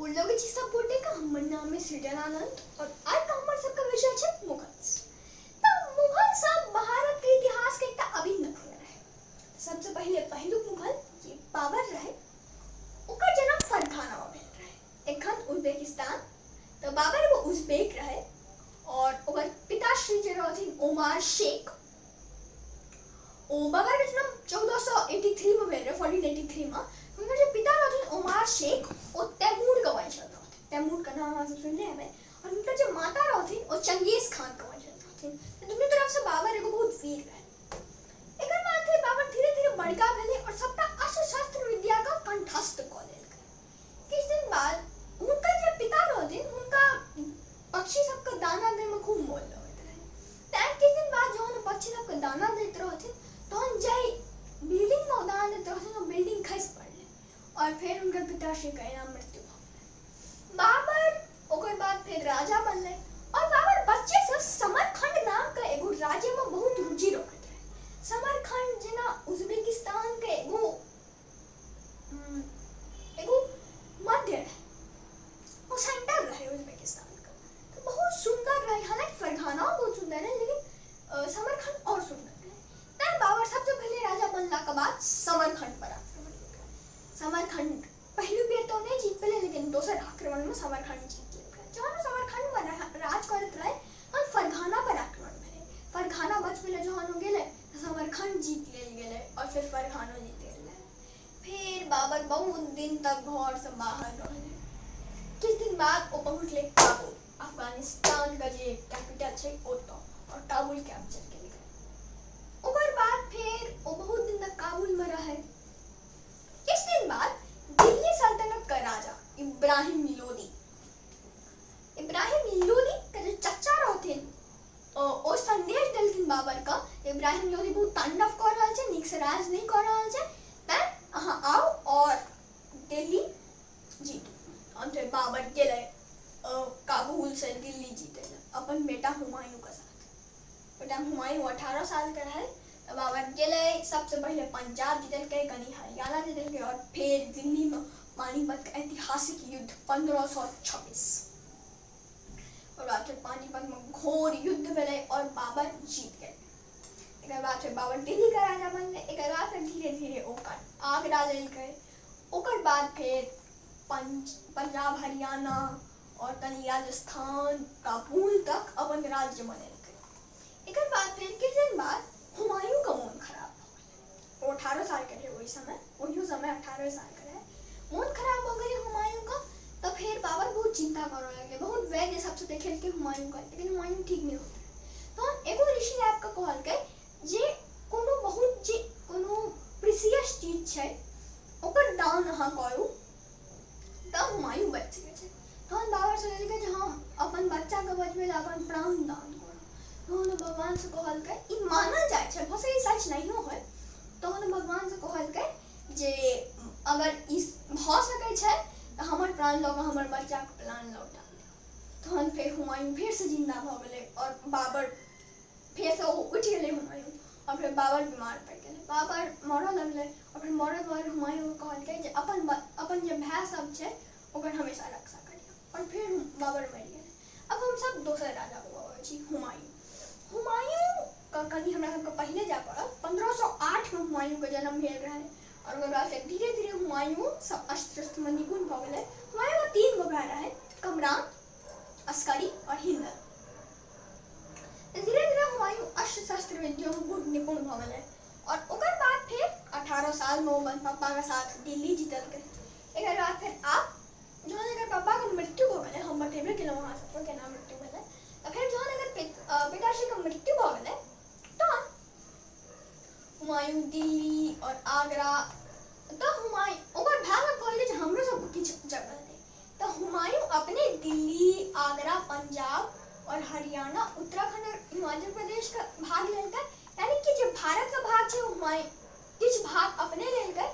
गोर लगै छी सब गोटेके। हमर नाम अछि सृजन आनन्द और आइके हमर सबके विषय छै मुगल्स। तऽ मुगल सब भारतके इतिहासके एकटा अभिन्न अंग रहै। सबसँ पहिले पहिलुक मुगल जे बाबर रहै ओकर जन्म फरखानामे भेल रहै, एखन उज्बेकिस्तान। तऽ बाबर एगो उज्बेक रहै और ओकर पिताश्री जे रहथिन ओमार शेख। ओ बाबरके जन्म 1483मे भेल रहै, 1483मे। हुनकर जे पिता रहथिन ओमार शेख, ओ तैमूरके वंशज रहथिन। तैमूरके नाम अहाँ सब सुनने हेबै। आओर हुनकर जे माता रहथिन ओ चंगेज खानके वंशज रहथिन। तऽ दुनू तरफसँ बाबर एगो बहुत वीर रहै। एकर बाद फेर बाबर धीरे धीरे बड़का भेलै आओर सबटा अस्त्र शस्त्र विद्याके कंठस्थ कऽ लेलकै। किछु दिन बाद हुनकर जे पिता रहथिन हुनका पक्षी सबके दाना दैमे खूब मोन लगैत रहै। तैँ किछु दिन बाद जहन ओ पक्षी सबके दाना दैत रहथिन तहन जाहि बिल्डिंगमे ओ दाना दैत रहथिन ओ बिल्डिंग खसि पड़लै आओर फेर हुनकर पिताश्रीके एना मृत्यु भऽ गेलै। बाबर ओकर बाद फेर राजा बनलै आओर बाबर बच्चेसँ समरखंड नामके एगो राज्यमे बहुत रुचि रखैत रहै। समरखंड जेना उज्बेकिस्तानके एगो एगो मध्य रहै, ओ सेंटर रहै उज्बेकिस्तानके, तऽ बहुत सुन्दर रहै। हालाँकि फरघानाओ बहुत सुन्दर रहै, लेकिन समरखंड आओर सुन्दर रहै। तैँ बाबर सबसँ पहिले राजा बनलाके बाद समरखंड पर आक्रमण केलकै। समरखंड पहिलुक बेर तऽ ओ नहि जीत पेलै, लेकिन दोसर आक्रमणमे समरखंड जीत लेलकै। जहन ओ समरखंडमे राज करैत रहै तहन फरघाना पर आक्रमण भेलै। फरघाना बचबै लए जहन ओ गेलै तऽ समरखंड जीत लेल गेलै आओर फेर फरघानो जीत गेलै। फेर बाबर बहुत दिन तक घरसँ बाहर रहलै। किछु दिन बाद ओ पहुँचलै काबुल, अफगानिस्तानके जे कैपिटल छै ओतऽ, आओर काबुल कैप्चर केलकै। ओकर बाद फेर ओ बहुत दिन तक काबुलमे रहै। किछु दिन बाद दिल्ली सल्तनतके राजा इब्राहिम लोदी, इब्राहिम लोदीके जे चचा रहथिन ओ संदेश देलखिन बाबरके, इब्राहिम लोदी बहुत तांडव कऽ रहल छै, नीकसँ राज नहि कऽ रहल छै, तैँ अहाँ आउ आओर दिल्ली जीतू। आओर फेर बाबर गेलै काबुलसँ दिल्ली जीतै लए अपन बेटा हुमायूँके साथ। ओहि टाइम हुमायूँ 18 सालके रहै। तऽ बाबर गेलै, सबसँ पहिले पंजाब जीतलकै, कनि हरियाणा जीतलकै आओर फेर दिल्लीमे पानीपतके ऐतिहासिक युद्ध 1526। ओकर बाद फेर पानीपतमे घोर युद्ध भेलै आओर बाबर जीत गेलै। एकर बाद फेर बाबर दिल्लीके राजा बनलै। एकर बाद फेर धीरे धीरे ओकर आगरा लेलकै। ओकर बाद फेर पंजाब, हरियाणा आओर कनि राजस्थान, काबुल तक अपन राज्य बनेलकै। एकर बाद फेर किछु दिन बाद हुमायूँके मोन खराब भऽ गेलै। ओ 18 सालके रहै ओहि समय, ओहियो समय 18 सालके रहै। मोन खराब भऽ गेलै हुमायूँके तऽ फेर बाबर बहुत चिन्ता करऽ लगलै। बहुत वैद्य सबसँ देखेलकै हुमायूँके, लेकिन हुमायूँ ठीक नहि होइत रहै। तहन एगो ऋषि आबि कऽ कहलकै जे कोनो बहुत जे कोनो प्रिसियस चीज छै ओकर दान अहाँ करू तऽ हुमायूँ बचि सकै छै। तहन बाबर सोचलकै जे हम अपन बच्चाके बचबै लए अपन प्राण दान करब। तहन ओ भगवानसँ कहलकै, ई मानल जाइ छै, भऽ सकै सच नहियो होइ, तहन ओ भगवानसँ कहलकै जे अगर ई भऽ सकै छै तऽ हमर प्राण लऽ कऽ हमर बच्चाके प्राण लौटा दिअ। तहन फेर हुमायूँ फेरसँ जिन्दा भऽ गेलै आओर बाबर फेरसँ ओ उठि गेलै हुमायूँ आओर फेर बाबर बीमार पड़ि गेलै। बाबर मरऽ लगलै आओर फेर मरैत मरैत हुमायूँके कहलकै जे अपन अपन जे भाय सब छै ओकर हमेशा रक्षा करिहऽ, आओर फेर बाबर मरि गेलै। आब हमसब दोसर राजाके अबै छी, हुमायूँ। हुमायूँके कनि हमरा सबके पहिले जाय पड़त। 1508मे हुमायूँके जन्म भेल रहै आओर ओकर बाद फेर धीरे धीरे हुमायूँ सब अस्त्र शस्त्रमे निपुण भऽ गेलै। हुमायूँके 3 गो भाय रहै, कमरान, अस्करी आओर हिंदल। धीरे धीरे हुमायूँ अस्त्र शस्त्र विद्यामे बहुत निपुण भऽ गेलै आओर ओकर बाद फेर 18 सालमे ओ अपन पप्पाके साथ दिल्ली जीतलकै। एकर बाद फेर आब जहन एकर पप्पाके मृत्यु भऽ गेलै, हम बतेबे केलहुँ अहाँ सबके केना मृत्यु भेलै, तऽ फेर जहन एकर पिताश्रीके मृत्यु भऽ गेलै तहन हुमायूँ दिल्ली आओर आगरा, तऽ हुमायूँ ओकर भाय सब कहलकै जे हमरो सबके किछु जगह दे, तऽ हुमायूँ अपने दिल्ली, आगरा, पंजाब आओर हरियाणा, उत्तराखंड आओर हिमाचल प्रदेशके भाग लेलकै। यानी कि जे भारतके भाग छै ओ हुमायूँ किछु भाग अपने लेलकै।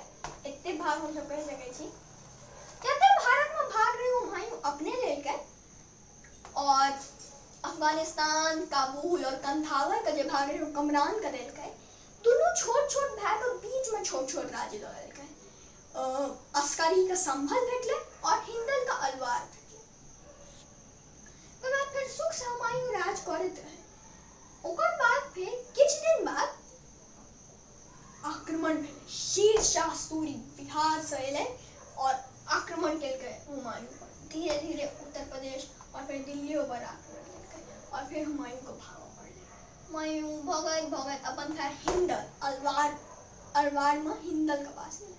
एते भाग हमसब कहि सकै छी, जते भारतमे भाग रहै हुमायूँ अपने लेलकै और अफगानिस्तान, काबुल और कंधावरके जे भाग रहै ओ कमरानके देलकै। दुनू छोट छोट भायके बीचमे छोट छोट राज्य दऽ देलकै। अस्करीके संभल भेटलै और हिंदलके अलवर। हुमायूं पर। धीरे धीरे उत्तर प्रदेश आओर फेर दिल्लियो पर आक्रमण केलकै आओर फेर हुमायूंके भागऽ पड़लै। हुमायूं भगैत भगैत अपन भाय हिंदल अलवार अलवारमे हिंदलके पास गेलै।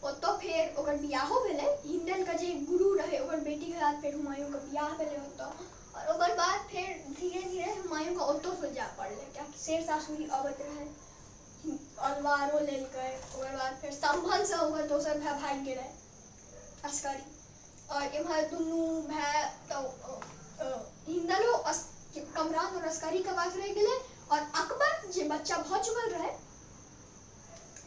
ओतऽ फेर ओकर बियाहो भेलै। हिंदलके जे गुरु रहै ओकर बेटीके साथ फेर हुमायूंके बियाह भेलै ओतऽ। आओर ओकर बाद फेर धीरे धीरे हुमायूंके ओतऽसँ जाय पड़लै, कियाकि शेरशाह सूरी अबैत रहै। अलवारो लेलकै। ओकर बाद फेर सम्भलसँ ओकर दोसर भाय भागि गेलै अस्करी। आओर एम्हर दुनू भाय तऽ हिंदलो कमरान आओर अस्करीके पास रहि गेलै। आओर अकबर जे बच्चा भऽ चुकल रहै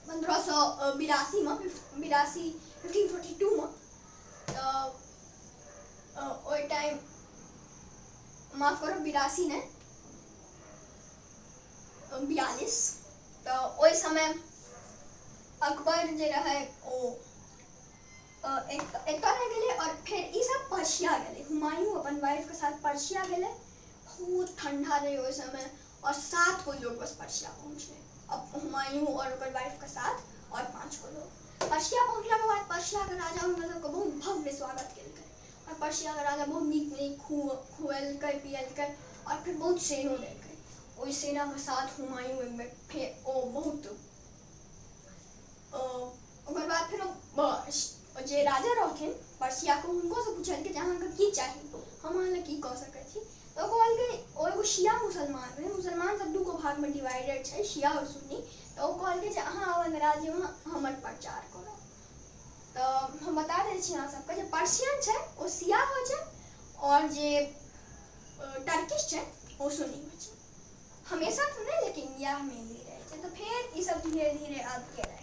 1582मे, बिरासी 1542मे, तऽ ओहि टाइम, माफ करब, 82 नहि, 42, तऽ ओहि समय अकबर जे रहै ओ एतऽ रहि गेलै। आओर फेर ई सब पर्शिया गेलै। हुमायूं अपन वाइफके साथ पर्शिया गेलै। बहुत ठंडा रहै ओहि समय आओर 7 गो लोग बस पर्शिया पहुँचलै। अब हुमायूं आओर ओकर वाइफके साथ आओर 5 गो लोग पर्शिया पहुँचलाके बाद पर्शियाके राजा हुनका सबके बहुत भव्य स्वागत केलकै। आओर पर्शियाके राजा बहुत नीक नीक खुएलकै पियलकै आओर फेर बहुत सेनो देलकै। ओहि सेनाके साथ हुमायूं एक बेर फेर ओ बहुत ओकर बाद फेर ओ जे राजा रहथिन पर्शियाके हुनकोसँ पुछलकै जे अहाँके की चाही, हम अहाँ लए की कऽ सकै छी। तऽ ओ कहलकै, ओ एगो शिया मुसलमान रहै, मुसलमान सब 2 गो भागमे डिवाइडेड छै, शिया आओर सुन्नी। तऽ ओ कहलकै जे अहाँ अपन राज्यमे हमर प्रचार करब। तऽ हम बता दै छी अहाँ सबके जे पर्शियन छै ओ शिया होइ छै आओर जे टर्किश छै ओ सुन्नी होइ छै। हमेशा तऽ नहि, लेकिन इएह मेनली रहै छै। तऽ फेर ईसब धीरे धीरे आबि गेलै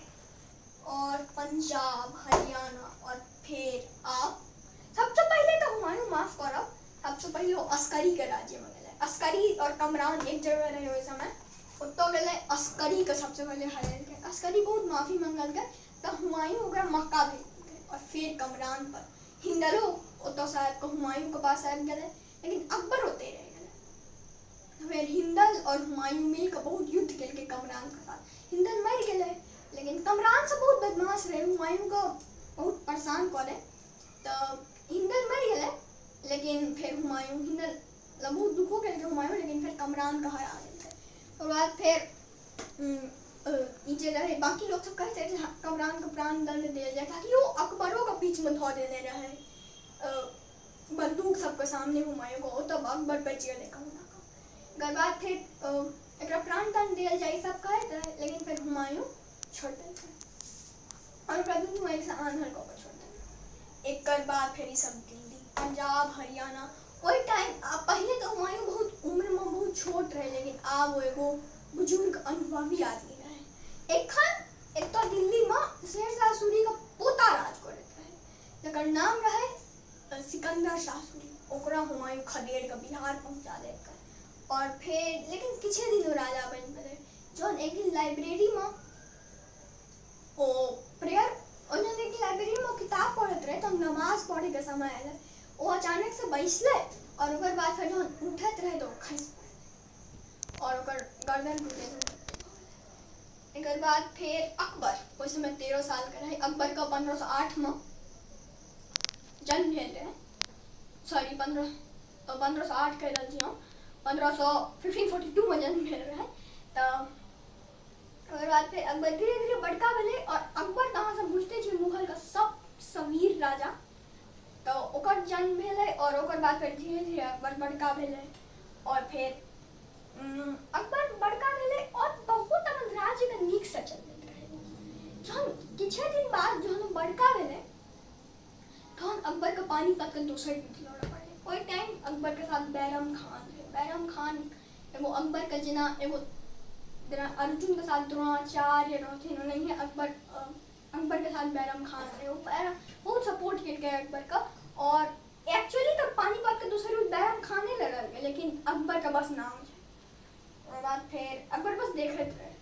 और पंजाब, हरियाणा। और फेर आब सबसँ पहिले तऽ हुमायूं, माफ करब, सबसँ पहिले ओ अस्करीके राज्यमे गेलै। अस्करी और कमरान एक जगह रहै ओहि समय, ओतऽ गेलै। अस्करीके सबसँ पहिले हरेलकै। अस्करी बहुत माफी मंगलकै तऽ हुमायूं ओकरा मक्का भेज देलकै। और फेर कमरान पर हिंदलो ओतऽसँ आबि कऽ हुमायूंके पास आबि गेलै, लेकिन अकबर ओतहि रहि गेलै। फेर हिंदल और हुमायूं मिल कऽ बहुत युद्ध केलकै कमरानके साथ। हिंदल मरि गेलै, लेकिन कमरान सब बहुत बदमाश रहै, हुमायूंके बहुत परेशान करै। तऽ हिंदल मरि गेलै, लेकिन फेर हुमायूं हिंदल मतलब बहुत दुखो केलकै हुमायूं, लेकिन फेर कमरानके हरा देलकै। ओकर बाद फेर ई जे रहै, बाँकी लोक सब कहैत रहै जे कमरानके प्राणदण्ड देल जाय, ताकि ओ अकबरोके बीचमे धऽ देने रहै बंदूक सबके सामने हुमायूंके। ओतऽ अकबर बचि गेलै कहुना कऽ। एकर बाद फेर एकरा प्राणदण्ड देल जाय, ई सब कहैत रहै, लेकिन फेर हुमायूं छोड़ि देलकै आओर ओकरा दुनू आँखिसँ आन्हर कऽ कऽ छोड़ि देलकै। एकर बाद फेर ई सब दिल्ली, पंजाब, हरियाणा। ओहि टाइम पहिले तऽ हुमायूं बहुत उम्रमे बहुत छोट रहै, लेकिन आब ओ एगो बुजुर्ग अनुभवी आदमी रहै। एखन एतऽ दिल्लीमे शेरशाह सूरीके पोता राज करैत रहै, जकर नाम रहै सिकंदर शाह सूरी। ओकरा हुमायूं खदेड़ कऽ बिहार पहुँचा देलकै। आओर फेर लेकिन किछे दिन ओ राजा बनि गेलै। जहन एक दिन लाइब्रेरीमे ओ प्रेयर जहन एक दिन लाइब्रेरीमे ओ किताब पढ़ैत रहै तहन नमाज पढ़ैके समय एलै। ओ अचानकसँ बैसलै आओर ओकर बाद फेर जहन उठैत रहै तऽ ओ खसि पड़लै आओर ओकर गर्दन टूटै। एकर बाद फेर अकबर ओहि समय 13 सालके रहै। अकबरके 1508मे जन्म भेल रहै, सॉरी, 1508 कहि रहल छी हम, 1542मे जन्म भेल रहै। तऽ ओकर बाद फेर अकबर धीरे धीरे बड़का भेलै। आओर अकबर तऽ अहाँ सब बुझिते छियै, मुगलके सबसँ वीर राजा। तऽ ओकर जन्म भेलै आओर ओकर बाद फेर धीरे धीरे अकबर बड़का भेलै। आओर फेर अकबर बड़का भेलै आओर बहुत अपन राज्यके नीकसँ चलबैत रहै। जहन किछे दिन बाद जहन ओ बड़का भेलै तहन अकबरके पानीपतके दोसर युद्ध लड़ऽ पड़लै। ओहि टाइम अकबरके साथ बैरम खान रहै। बैरम खान एगो अकबरके जेना एगो जेना अर्जुनके साथ द्रोणाचार्य रहथिन, ओनाहिए अकबरके साथ बैरम खान रहै। ओ बैरम बहुत सपोर्ट केलकै अकबरके। आओर एक्चुअली तऽ पानीपतके दोसर युद्ध बैरम खाने लड़लकै, लेकिन अकबरके बस नाम छै। ओकर बाद फेर अकबर बस देखैत रहै।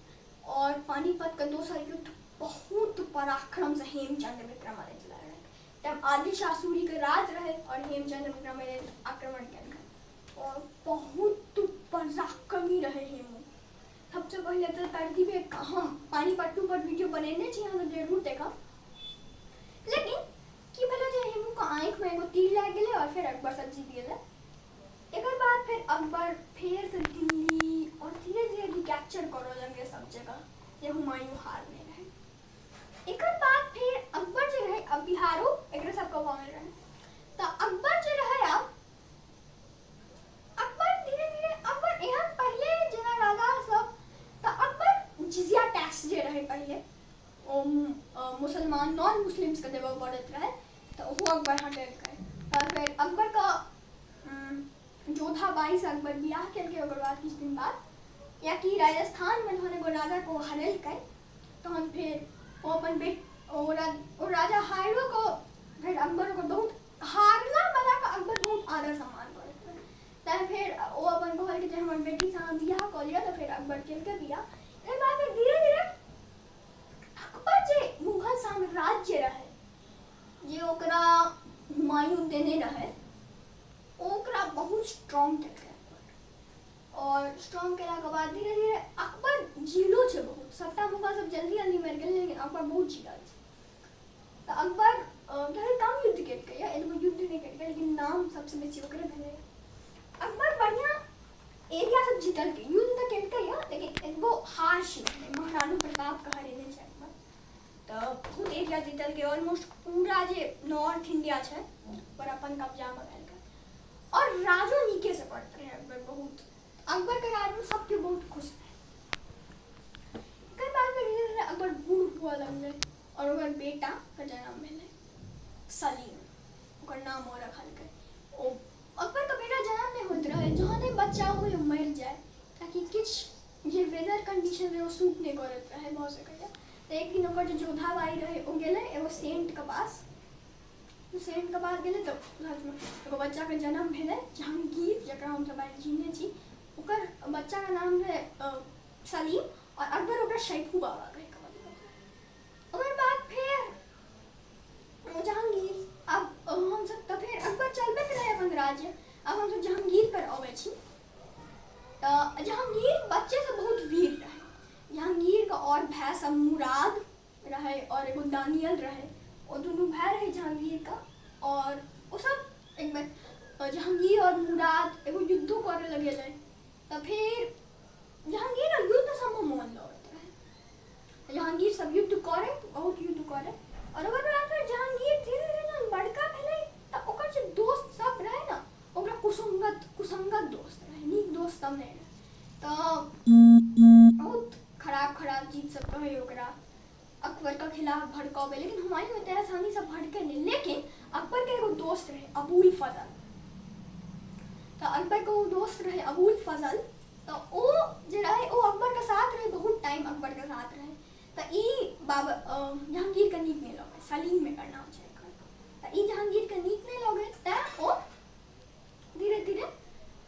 आओर पानीपतके दोसर युद्ध बहुत पराक्रमसँ हेमचंद्र विक्रमादित्य लड़लकै। तब आदिल शाह सूरीके राज रहै आओर हेमचंद्र विक्रमादित्य आक्रमण केलकै आओर बहुत पराक्रमी रहै हेमू। सबसँ पहिले तऽ तरतीबे हम पानीपत 2 पर वीडियो बनेने छी, अहाँ सब जरूर देखब। लेकिन की भेलै जे हेमूके आँखिमे आँखिमे एगो तीर लागि गेलै आओर फेर अकबर सब जीत गेलै। एकर बाद फेर अकबर फेरसँ दिल्ली आओर धीरे धीरे रिकैप्चर करऽ लगलै सब जगह जे हुमायूँ हारने रहै। एकर बाद फेर अकबर जे रहै, अब बिहारो एकरे सबके भऽ गेल रहै। तऽ अकबर जे रहै, आब अकबर धीरे धीरे अकबर एहन पहिले जेना राजा सब, तऽ अकबर जिजिया टैक्स जे रहै पहिले ओ मुसलमान नॉन मुस्लिम्सके देबऽ पड़ैत रहै, तऽ ओहो अकबर हटेलकै। तऽ फेर अकबरके जोधा बाईसँ अकबर बियाह केलकै ओकर बाद किछु दिन बाद, कियाकि राजस्थानमे जहन एगो राजाके ओ हरेलकै तहन फेर ओ अपन बेट ओ ओ राजा हारिओ कऽ फेर अकबर ओकर बहुत हारला बलाके अकबर बहुत आदर सम्मान करैत रहै। तैँ फेर ओ अपन कहलकै जे हमर बेटीसँ अहाँ बियाह कऽ लिअ, तऽ फेर अकबर केलकै बियाह। एकर बाद फेर धीरे धीरे अकबर जे मुगल साम्राज्य रहै जे ओकरा हुमायूँ देने रहै, ओ ओकरा बहुत स्ट्रॉन्ग केलकै अकबर। आओर स्ट्रॉन्ग केलाके बाद धीरे धीरे अकबर जीलो छै बहुत। सभटा मुगल सब जल्दी जल्दी मरि गेलै, लेकिन अकबर बहुत जीलल छै। तऽ अकबर भले कम युद्ध केलकै यऽ, एतबो युद्ध नहि केलकै, लेकिन नाम सबसँ बेसी ओकरे भेलै। अकबर बढ़िआँ एरिया सब जीतलकै, युद्ध तऽ केलकै यऽ, लेकिन एतबो हार्श नहि रहै। महाराणा प्रतापके हरेने छै अकबर, तऽ बहुत एरिया जीतलकै। ऑलमोस्ट पूरा जे नॉर्थ इंडिया छै ओकर अपन कब्जामे लेलकै आओर राजो नीकेसँ करैत रहै अकबर बहुत। अकबरके राजमे सब केओ बहुत खुश रहै। एकर बादमे धीरे धीरे अकबर बूढ़ हुअ लगलै आओर ओकर बेटाके जनम भेलै सलीम, ओकर नाम ओ रखलकै। ओ अकबरके बेटा जनम नहि होइत रहै, जहने बच्चा होइ ओ मरि जाय, ताकि किछु जे वेदर कंडीशन रहै ओ सूट नहि करैत रहै भऽ सकैए। तऽ एक दिन ओकर जे जोधा बाई रहै ओ गेलै एगो सेंटके पास। सेंटके पास गेलै तऽ लास्टमे एगो बच्चाके जनम भेलै जहांगीर, जकरा हमसभ आइ चिन्है छी। ओकर बच्चाके नाम रहै सलीम आओर अकबर ओकरा शैखू बाबा कहि कऽ बजबैत रहै। ओकर बाद फेर जहांगीर, आब हमसभ तऽ फेर अकबर चलबैत रहै अपन राज्य। आब हमसभ जहांगीर पर अबै छी। तऽ जहांगीर बच्चेसँ बहुत वीर रहै। जहांगीरके आओर भाय सब मुराद रहै आओर एगो दानियल रहै, ओ दुनू भाय रहै जहांगीरके। आओर ओसभ एक बेर जहांगीर आओर मुराद एगो युद्धो करऽ लगेलै, तऽ फेर जहांगीर युद्ध सबमे मोन लगैत रहै। जहांगीर सब युद्ध करै, बहुत युद्ध करै। आओर ओकर बाद फेर जहांगीर धीरे धीरे जहन बड़का भेलै तऽ ओकर जे दोस्त सब रहै ने, ओकरा कुसंगत कुसंगत दोस्त रहै, नीक दोस्त सब नहि रहै। तऽ बहुत खराब खराब चीज सब कहै ओकरा, अकबरके खिलाफ भड़कबै, लेकिन हुमायूँ ओते आसानीसँ भड़कै नहि। लेकिन अकबरके एगो दोस्त रहै अबुल फजल। तऽ अकबरके ओ दोस्त रहै अबुल फजल, तऽ ओ जे रहै ओ अकबरके साथ रहै, बहुत टाइम अकबरके साथ रहै। तऽ ई बाबर जहांगीरके नीक नहि लगै, सलीम एकर नाम छै एकर। तऽ ई जहांगीरके नीक नहि लगै, तैँ ओ धीरे धीरे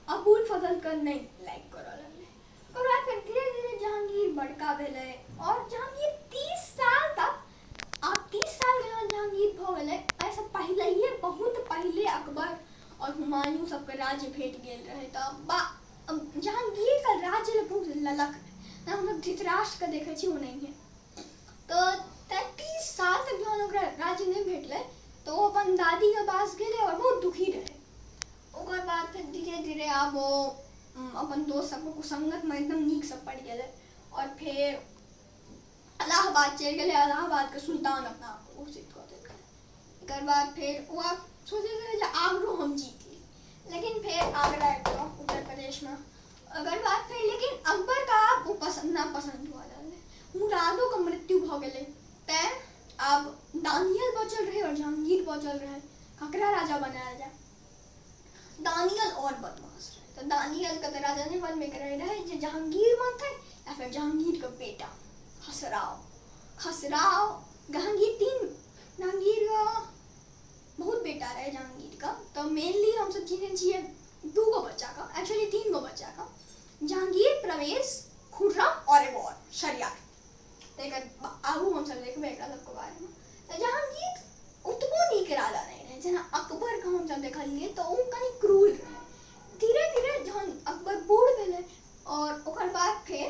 अबुल फजलके नहि लाइक करऽ लगलै। ओकर बाद फेर धीरे धीरे जहांगीर बड़का भेलै आओर जहांगीर 30 साल तक, आब 30 साल जहन जहांगीर भऽ गेलै, एहिसँ पहिलैए बहुत पहिले अकबर आओर हुमायूँ सबके राज्य भेट गेल रहै। तऽ बा जहांगीरके राज्य लए बहुत ललक रहै, हमसब धृतराष्ट्रके देखै छी ओनाहिए। तऽ 33 साल तक जहन ओकरा राज्य नहि भेटलै तऽ ओ अपन दादीके पास गेलै आओर बहुत दुखी रहै। ओकर बाद फेर धीरे धीरे आब ओ अपन दोस्त सबके कुसङ्गतमे एकदम नीकसँ पड़ि गेलै आओर फेर इलाहाबाद चलि गेलै। इलाहाबादके सुल्तान अपना आपके घोषित कऽ देलकै। एकर बाद फेर ओ आब सोचैत रहै जे आगरो हम जीत ली, लेकिन फेर आगरा आबि कऽ उत्तर प्रदेशमे। ओकर बाद फेर लेकिन अकबरके आब ओ पसन्द नापसन्द हुअ लगलै। मुरादोके मृत्यु भऽ गेलै, तैँ आब दानियल बचल रहै आओर जहांगीर बचल रहै। ककरा राजा बनायल जाय? दानियल आओर बदमाश रहै, तऽ दानियलके तऽ राजा नहि बनबैके रहै, रहै जे जहांगीर बनतै या फेर जहांगीरके बेटा खसराव। खसराव जहांगीर तीन, जहांगीरके बहुत बेटा रहै जहांगीरके, तऽ मेनली हमसब चिन्है छियै दू गो बच्चाके, एक्चुअली तीन गो बच्चाके, जहांगीर, प्रवेश, खुर्रम आओर एगो आओर शरियार। तऽ एकर आगू हमसब देखबै एकरा सबके बारेमे। तऽ जहांगीर ओतबो नीक राजा नहि रहै जेना अकबरके हमसब देखलियै, तऽ ओ कनि क्रूर रहै। धीरे धीरे जहन अकबर बूढ़ भेलै आओर ओकर बाद फेर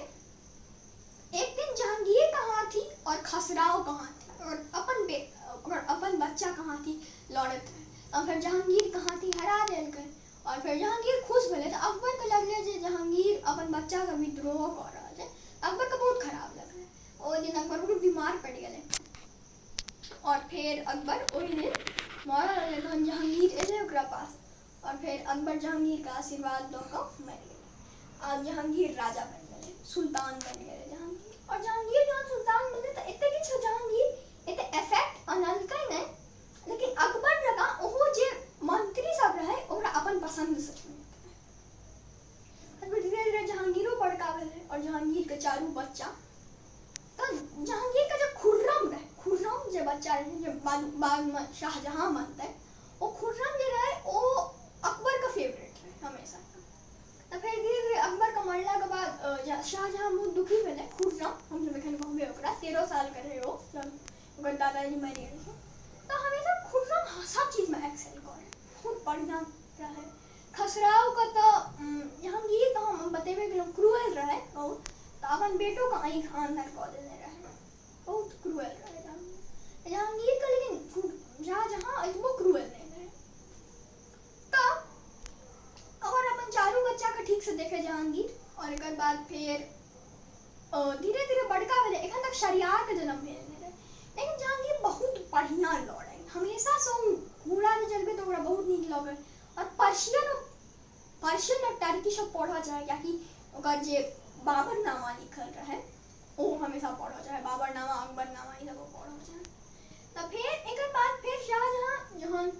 एक दिन जहांगीरके हाथी आओर खसरावके हाथी और अपन बे ओकर अपन बच्चाके हाथी लड़ैत रहै। आ फेर जहांगीरके हाथी हरा देलकै आओर फेर जहांगीर खुश भेलै। तऽ अकबरके लगलै जे जहांगीर अपन बच्चाके विद्रोह कऽ रहल छै। अकबरके बहुत खराब लगलै। ओहि दिन अकबर बहुत बीमार पड़ि गेलै आओर फेर अकबर ओहि दिन मरऽ लगलै। तहन जहांगीर एलै ओकरा पास आओर फेर अकबर जहांगीरके आशीर्वाद दऽ कऽ मरि गेलै। आब जहांगीर राजा बनि गेलै, सुल्तान बनि गेलै जहांगीर। आओर जहांगीर जहन सुल्तान बनलै तऽ एतेक किछु जहांगीर एतेक इफेक्ट अनलकै नहि, लेकिन अकबर जकाँ ओहो जे मंत्री सब रहै ओकरा अपन पसन्दसँ चुनैत रहै। धीरे धीरे जहांगीरो बड़का भेलै आओर जहांगीरके चारू बच्चा, तऽ जहांगीरके जे खुर्रम रहै, खुर्रम जे बच्चा रहै जे बादमे शाहजहाँ बनतै, ओ खुर्रम जे रहै ओ अकबरके फेवरेट रहै हमेशा। तऽ फेर धीरे धीरे अकबरके मरलाके बाद शाहजहाँ बहुत दुखी भेलै। खुर्रम हमसब एखन कहबै ओकरा, 13 सालके रहै ओ जब ओकर दादाजी मरि गेलखिन। तऽ हमेशा खुर्रम सब चीजमे एक्सेल करै, बहुत बढ़िआँ रहै। खसरावके तऽ जहांगीर तऽ हम बतेबे केलहुँ क्रूएल रहै बहुत, तऽ अपन बेटोके आँखि आन्हर कऽ देने रहै, बहुत क्रूएल रहै जहांगीर। जहांगीरके लेकिन शाहजहाँ एतबो क्रूएल नहि रहै। तऽ आओर अपन चारू बच्चाके ठीकसँ देखै जहांगीर। आओर एकर बाद फेर धीरे धीरे बड़का भेलै। एखन तक शरियारके जन्म भेल नहि रहै, लेकिन जहांगीर बहुत बढ़िआँ लड़ै हमेशासँ। ओ घोड़ा जे चलबै तऽ ओकरा बहुत नीक लगै आओर पर्शियन पर्शियन आओर टर्किश पढ़ऽ चाहै, कियाकि ओकर जे बाबरनामा लिखल रहै ओ हमेशा पढ़ऽ चाहै, बाबरनामा अकबरनामा ई सब ओ पढ़ऽ चाहै। तऽ फेर एकर बाद फेर शाहजहाँ जहन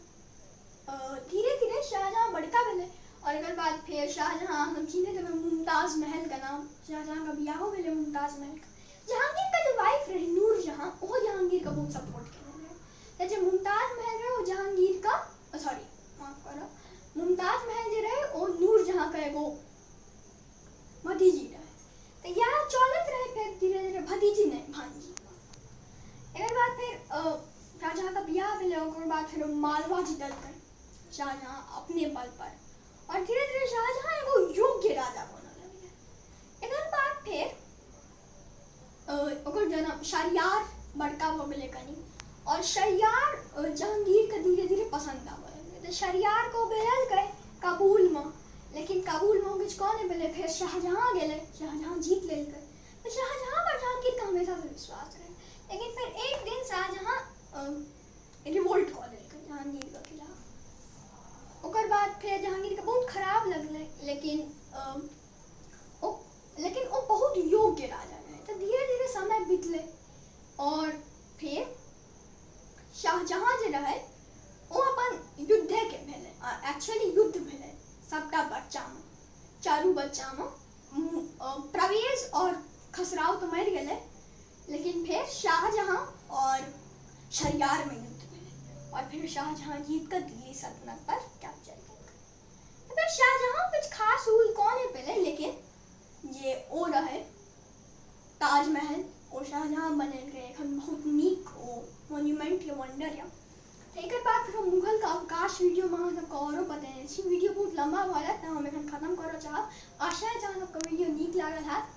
धीरे धीरे शाहजहाँ बड़का भेलै आओर एकर बाद फेर शाहजहाँ हम चिन्हैत हेबै मुमताज महलके नाम। शाहजहाँके बियाहो भेलै मुमताज महलके। जहांगीरके जे वाइफ रहै नूरजहाँ, ओहो जहांगीरके बहुत सपोर्ट केने रहै। तऽ जे मुमताज महल रहै ओ जहांगीरके, सॉरी माफ करब, मुमताज महल जे रहै ओ नूरजहाँके एगो भतीजी रहै। तऽ इएह चलैत रहै फेर धीरे धीरे, भतीजी नहि भांजी। एकर बाद फेर शाहजहाँके बियाह भेलै। ओकर बाद फेर मालवा जीतलकै शाहजहाँ अपने बल पर आओर धीरे धीरे शाहजहाँ एगो योग्य राजा बनऽ लगलै। एकर बाद फेर ओकर जनम शहरियार बड़का भऽ गेलै कनि आओर शहरियार जहांगीरके धीरे धीरे पसन्द आबऽ लगलै। तऽ शहरियारके ओ भेजलकै काबुलमे, लेकिन काबुलमे ओ किछु कऽ नहि पेलै। फेर शाहजहाँ गेलै, शाहजहाँ जीत लेलकै। तऽ शाहजहाँ पर जहांगीरके हमेशासँ विश्वास रहै, लेकिन फेर एक दिन शाहजहाँ रिवोल्ट कऽ देलकै जहांगीरके खिलाफ। ओकर बाद फेर जहांगीरके बहुत खराब लगलै, लेकिन ओ बहुत योग्य राजा रहै। तऽ धीरे धीरे समय बीतलै आओर फेर शाहजहाँ जे रहै ओ अपन युद्धेके भेलै। एक्चुअली युद्ध भेलै सबटा बच्चामे, चारू बच्चामे। प्रवेश आओर खसराव तऽ मरि गेलै, लेकिन फेर शाहजहाँ आओर शहरियारमे युद्ध भेलै आओर फेर शाहजहाँ जीत कऽ दिल्ली सल्तनत पर कैप्चर केलकै। तऽ फेर शाहजहाँ किछु खास रूल कऽ नहि पेलै, लेकिन जे ओ रहै ताजमहल ओ शाहजहाँ बनेलकै, एखन बहुत नीक ओ मोन्यूमेंट या वंडर यऽ। तऽ एकर बाद फेर हम मुगलके अवकाश वीडियोमे अहाँ सबके औरो बतेने छी। वीडियो बहुत लम्बा भऽ जायत तऽ हम एखन खत्म करऽ चाहब। आशा अछि अहाँ सबके वीडियो नीक लागल हैत।